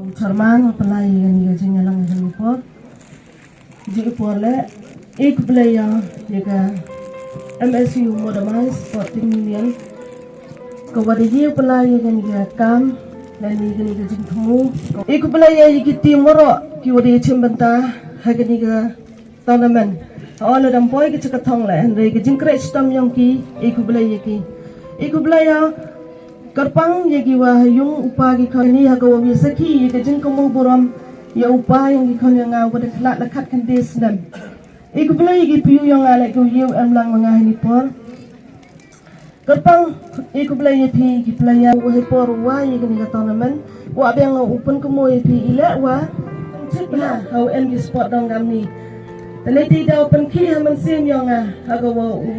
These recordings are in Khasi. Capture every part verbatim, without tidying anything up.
Chairman, pynlai ïa kane ka jingïalang ha kane ka por. Jingpynlai, ïa khublei ïa ka M S U Modamai Sporting Union. Ka wa da ïa pynlai ïa kane ka kam, lane ïa kane ka jingthmu. Ïa khublei ïa ki team waroh, ki wa da ïa shim bynta ha kane ka tournament. Ha, lada ym poi ki cha ka thong leh, hynrei ka jingkhreh shitom ïong ki, ïa khublei ïa ki. Ïa khublei ïa, kyrpang ïa ki wa ha ïung u pa ki khon, ha ka wa ïa sakhi ïa ka jingkyrmen burom ïa u pa ïong ki khon ïong nga wa da khlad la khat khyndai snem. Ïa khublei ïa ki phi ïong nga leh, ki wa ïa em lang ma nga ha kane ka por. Kyrpang, ïa khublei ïa phi ki player, wa ha por wa ïa kane ka tournament. Wa biang u pynkynmaw ïa phi, i leh wa, ha u em ki sport dong kamni. Te lei te daw pynkhih ha mynsiem ïong nga, ha ka wa u,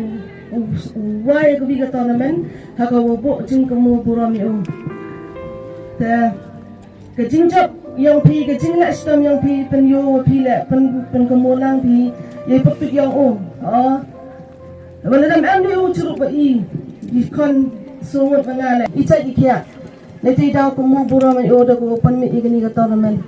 u, u wa ïa kane ka tournament, ha ka wa buh jingkyrmen burom ïa u. Te ka jingjop ïong phi, ka jingleh shitom ïong phi, pynïoh wa phi leh, pyn, pynkynmaw lang phi ïa i pyrtuid ïong u. Oh. Wa lada ym em ïa u chirup wa i, i khon shu ngut wa nga leh, i chait i khiah. Lei te daw kyrmen burom ïa u da ka wa pynmih ïa kane ka tournament.